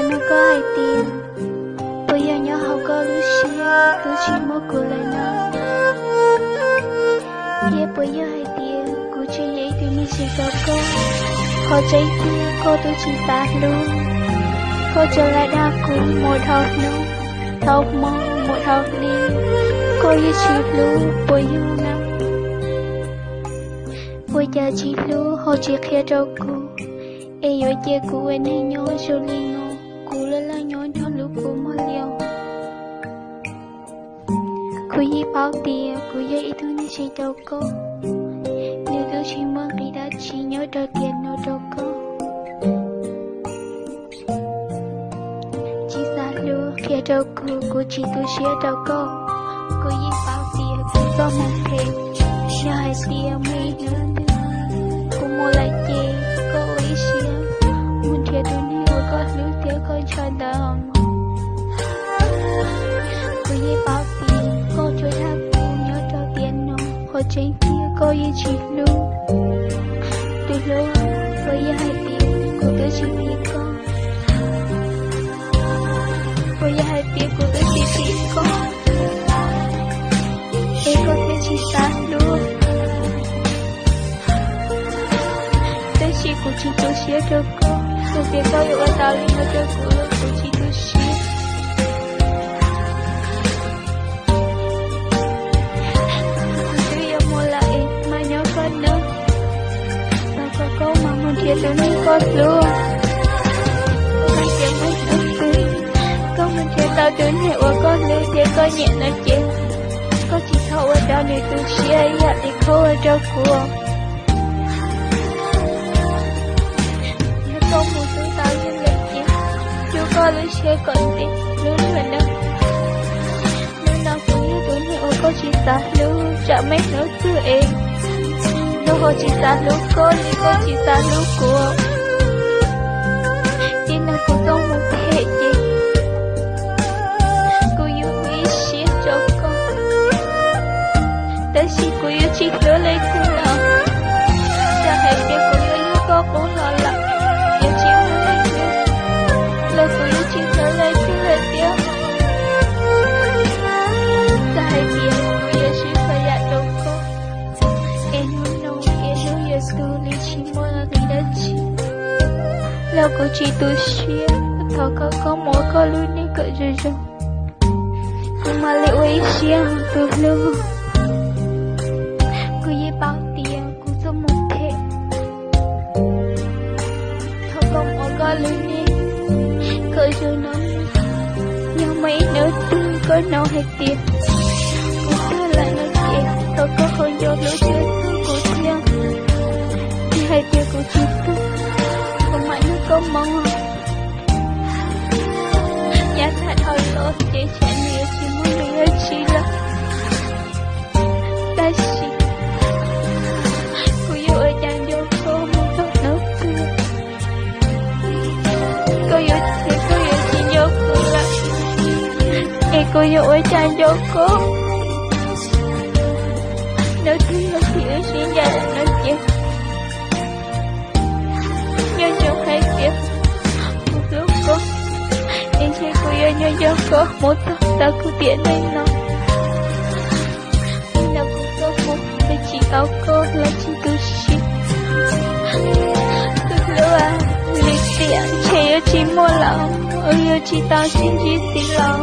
Nug koj hais tias, puas yog nyob hauv koj lub siab twb tsis muaj kuv lawm no? Thiab puas yog hais tias kuv tsis yog ib tug neeg tseem rau koj? Qhov tseeb tiag koj twb tsis xav hlub, koj tsuas lam dag kuv mus dhau hnub, dhau hmo, mus dhau hli, koj yeej tsis hlub puas yog na? Ua cas tsis hlub ho tsis qhia rau kuv, es yuav cia kuv ua neeg nyob zoo li no, kuv laj laj nyob nrog lub kua muag li os. Kuv yeej paub tias kuv yog ib tug neeg tseem rau koj, nws twb tsis muaj nqis dab tsi nyob rau tiam no rau koj. Tsis xav hlub qhia rau kuv, kuv tsis tu siab rau koj. Kuv yeej paub tias kuv txoj hmoo phem, yog hais tias muaj ib hnub twg kuv mus lawm ces koj ua ib siab mus nrhiav tus neeg uas koj hlub thiab koj ntshaw ntawd mog. Kuv yeej paub tias koj tsuas dag kuv nyob rau tiam no, qhov tseeb tiag koj yeej tsis hlub. Tus hlub, puas yog hais tias kuv twb tsis tiv koj? Puas yog hais tias kuv twb tsis tiv koj, es koj thiaj tsis xav hlub? Tab sis kuv tsis tu siab rau koj, kuv tias koj yuav ua tau li no rau kuv los kuv tsis tu siab. Kuv twb yuav mus lawm es mas nyob koj nawb, thov kom koj mam mus nrhiav tus neeg koj hlub. Koj hais tias muaj ib hnub twg koj mus nrhiav tau tus neeg uas koj hlub thiab koj nyiam no ces koj tsis txhob ua rau nws tu siab ib yam li koj ua rau kuv. Yog koj mus hlub tau yus lawm ces rub koj lub siab kom ntev hlub luag nawb. Hnub no kuv yog tus neeg uas koj tsis xav hlub, tsam muaj ib hnub twg es nws ho tsis xav hlub koj li koj tsis xav hlub kuv, ces nws kuv txoj hmoo phem ces kuv yuav ua ib siab rau koj, tab sis kuv yuav tsis hlub leej twg lawm. Txawm hais tias kuv yuav yug koj qub los lawm, yuav tsis hlub leej twg, los kuv yuav tsis hlub leej twg lawm thiab. Txawm hais tias kuv yuav sib txhua yam rau koj, es hnub no es hnub yuav tu li tsis muaj nqis dab tsi, los kuv tsis tu siab, thov koj, koj mus ua koj lub neej kom zoo zoo, kuv mam li ua ib siab tus hlub. Kuv yeej paub tias kuv txoj hmoo phem, thov koj mus ua koj lub neej kom zoo no. Yog muaj ib hnub twg koj hnov hais tias kuv tuag lawm no ces thov koj ho nco hlub thiab hlub kuv thiab. Yog hais tias kuv tsis tuag, kuv mam nrog koj mus. Yav tag dhau los ces tsam nws yuav tsis muaj nqis dab tsi lawm, tab sis kuv yuav ua cas nco koj mus txog hnub twg? Koj yuav, koj yuav tsis nco kuv lawm, es kuv yuav ua cas nco koj? Hnub twg yog thaum wb sib ncaim lawm no ces nco ntsoov hais tias kuv hlub koj, es ntshe kuv yuav nco nco koj mus txog tau kuv tiam neej no. Hnub no kuv tuaj mus, twb tsis tau koj los tsis tu siab. Tus hlub, lwm tiam ntshe yuav tsis muaj lawm, yuav tsis tau sib ntsib ntxiv lawm.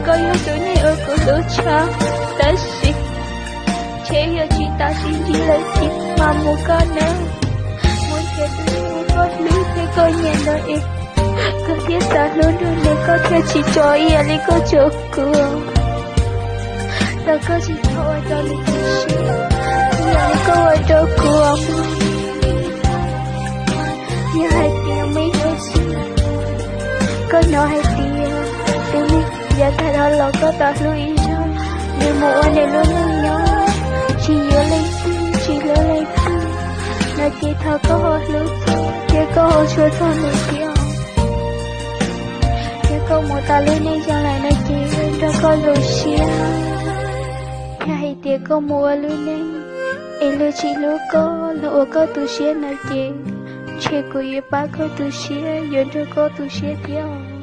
Koj yog tus neeg uas kuv hlub tshaj, tab sis ntshe yuav tsis tau sib ntsib lawm thiab, mas mus koj nawb. Mus nrhiav tus neeg uas koj hlub thiab koj nyiam ntawd es koj thiaj xav hlub nrog nws, koj thiaj tsis tso ib yam li koj tso kuv. Thov koj tsis txhob ua rau nws tu siab ib yam li koj ua rau kuv mog. Yog hais tias muaj ib hnub twg koj hnov hais tias tus neeg yav tag dhau los koj tau hlub ib zaug, nws mus ua nws lub neej nyob, tsis yuav leej twg, tsis hlub leej twg no ces thov koj ho hlub thiab koj ho tshua txog nws thiab. Yog koj mus tau lub neej zoo lawm no ces nrog koj zoo siab. Yog hais tias koj mus ua lub neej es luag tsis hlub koj, luag ua koj tu siab no ces Ntshe kuv yuav pab koj tu siab, yuav nrog koj tu siab thiab.